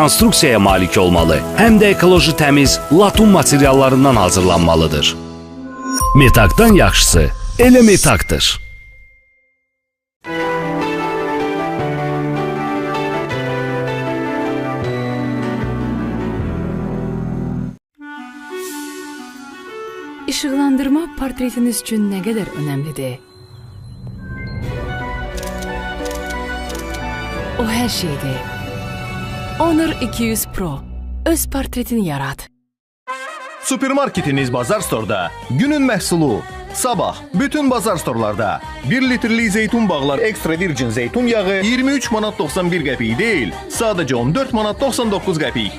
konstruksiyaya malik olmalı, həm də ekoloji təmiz latun materiallarından hazırlanmalıdır. Metaqdan yaxşısı elə metaqdır. Işıqlandırma portretiniz üçün nə qədər önəmlidir? O hər şeydir. Honor 200 Pro. Öz portretini yarat. Supermarketiniz Bazar Store'da günün məhsulu. Sabah bütün Bazar Store'larda 1 litrlik zeytun bağlar ekstra virgin zeytun yağı 23 manat 91 qəpik deyil, sadəcə 14 manat 99 qəpik.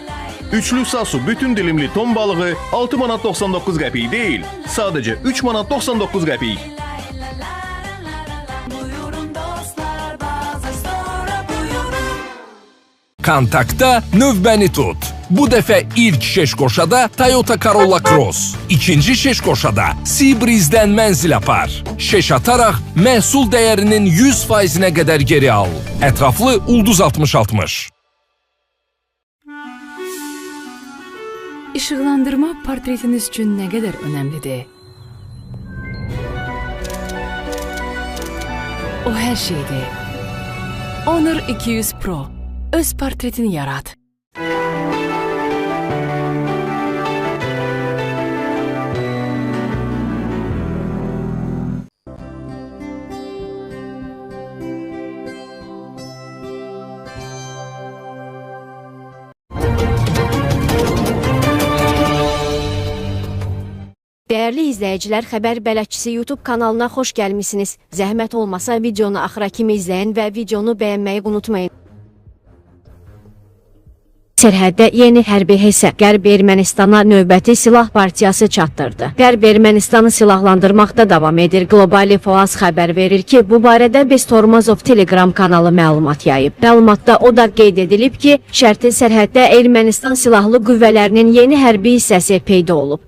Üçlü sasu bütün dilimli ton balığı 6 manat 99 qəpik deyil, sadəcə 3 manat 99 qəpik. Buyurun dostlar, Bazar Store'a buyurun. Kontaktda növbəni tut. Bu dəfə ilk şeşkoşada Toyota Corolla Cross, ikinci şeşkoşada Sea-Breeze-dən mənzil apar. Şeş ataraq məhsul dəyərinin 100%-nə qədər geri al. Ətraflı Ulduz 6060. Işıqlandırma portretiniz üçün nə qədər önəmlidir? O hər şeydir. Honor 200 Pro. Öz portretini yarat. Dəyərli izləyicilər, Xəbər Bələdçisi YouTube kanalına xoş gəlmisiniz. Zəhmət olmasa videonu axıra kimi izləyin və videonu bəyənməyi unutmayın. Sərhəddə yeni hərbi hissə Qərb Ermənistana növbəti silah partiyası çatdırdı. Qərb Ermənistanı silahlandırmaqda davam edir. Globali Foaz xəbər verir ki, bu barədə Biz Tormazov Telegram kanalı məlumat yayıb. Məlumatda o da qeyd edilib ki, şərti sərhəddə Ermənistan silahlı qüvvələrinin yeni hərbi hissəsi peyda olub.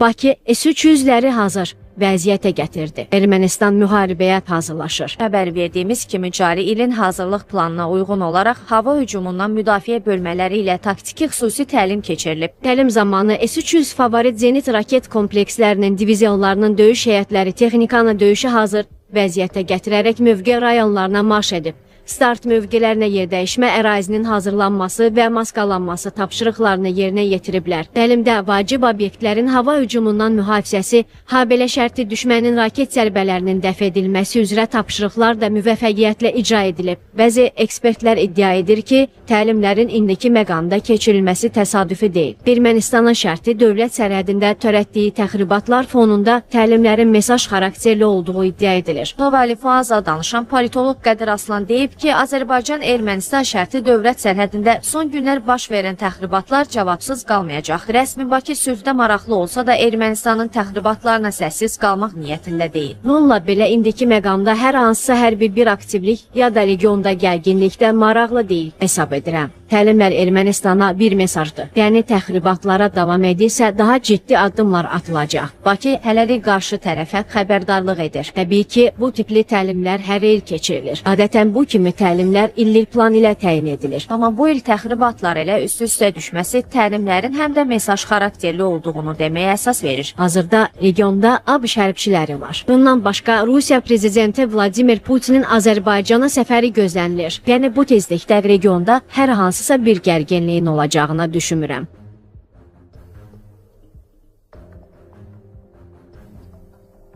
Bakı S-300-ləri hazır vəziyyətə gətirdi. Ermənistan müharibəyə hazırlaşır. Xəbər verdiyimiz kimi cari ilin hazırlıq planına uyğun olaraq hava hücumundan müdafiə bölmələri ilə taktiki xüsusi təlim keçirilib. Təlim zamanı S-300 favorit zenit raket komplekslərinin divizionlarının döyüş heyətləri texnikanı döyüşə hazır vəziyyətə gətirərək mövqe rayonlarına marş edib. Start mövqelərinə yerdəyişmə ərazinin hazırlanması və maskalanması tapşırıqlarını yerinə yetiriblər. Təlimdə vacib obyektlərin hava hücumundan mühafizəsi, habelə şərti düşmənin raket zərbələrinin dəf edilməsi üzrə tapşırıqlar da müvəffəqiyyətlə icra edilib. Bəzi ekspertlər iddia edir ki, təlimlərin indiki məqamda keçirilməsi təsadüfi deyil. Ermənistanın şərti dövlət sərhədində törətdiyi təxribatlar fonunda təlimlərin mesaj xarakterli olduğu iddia edilir. Globali Foaza danışan politoloq Qədir Aslan deyib ki, Azərbaycan-Ermənistan şərti dövlət sərhədində son günlər baş verən təxribatlar cavabsız qalmayacaq. Rəsmi Bakı sülhdə maraqlı olsa da Ermənistanın təxribatlarına səssiz qalmaq niyyətində deyil. Bununla belə indiki məqamda hər hansısa hərbi bir aktivlik ya da regionda gərginlikdə maraqlı deyil hesab edirəm. Təlimlər Ermənistana bir mesajdır. Yəni təxribatlara davam edirsə daha ciddi addımlar atılacaq. Bakı hələlik qarşı tərəfə xəbərdarlıq edir. Təbii ki, bu tipli təlimlər hər il keçirilir. Adətən bu kimi təlimlər illik plan ilə təyin edilir. Amma bu il təxribatlar ilə üst-üstə düşməsi təlimlərin həm də mesaj xarakterli olduğunu deməyə əsas verir. Hazırda regionda ABŞ hərbçiləri var. Bundan başqa Rusiya prezidenti Vladimir Putinin Azərbaycana səfəri gözlənilir. Yəni bu tezlikdə regionda hər hansısa bir gərginliyin olacağını düşünmürəm.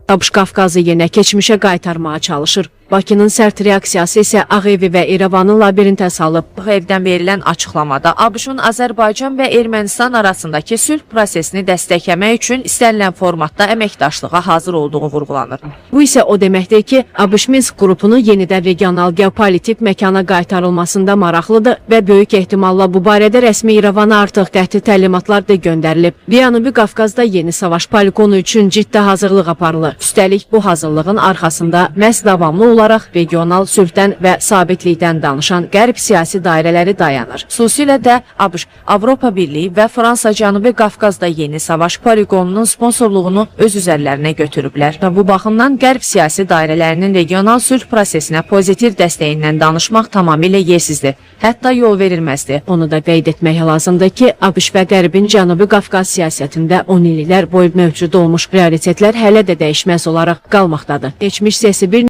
ABŞ Qafqazı yenə keçmişə qaytarmağa çalışır. Bakının sərt reaksiyası isə Ağ Evi və İrəvanı labirintə salıb. Ağ Evdən verilən açıqlamada ABŞ-ın Azərbaycan və Ermənistan arasındakı sülh prosesini dəstəkləmək üçün istənilən formatda əməkdaşlığa hazır olduğu vurğulanır. Bu isə o deməkdir ki, ABŞ Minsk qrupunu yenidən regional geopolitik məkana qaytarılmasında maraqlıdır və böyük ehtimalla bu barədə rəsmi İrəvana artıq qəti təlimatlar da göndərilib. Cənubi Qafqazda yeni savaş poligonu üçün ciddi hazırlıq aparılır. Üstəlik bu hazırlığın arxasında məhz davamlı olaraq regional sülhdən və sabitlikdən danışan Qərb siyasi dairələri dayanır. Xüsusilə də ABŞ, Avropa Birliyi və Fransa Cənubi Qafqazda yeni savaş poliqonunun sponsorluğunu öz üzərlərinə götürüblər. Və bu baxımdan Qərb siyasi dairələrinin regional sülh prosesinə pozitiv dəstəyindən danışmaq tamamilə yersizdir, hətta yol verilməzdir. Onu da qeyd etmək lazımdır ki, ABŞ və Qərbin Cənubi Qafqaz siyasətində 10 illiklər boyu mövcud olmuş prioritetlər hələ də dəyişməz olaraq qalmaqdadır. Keçmiş siyasi bir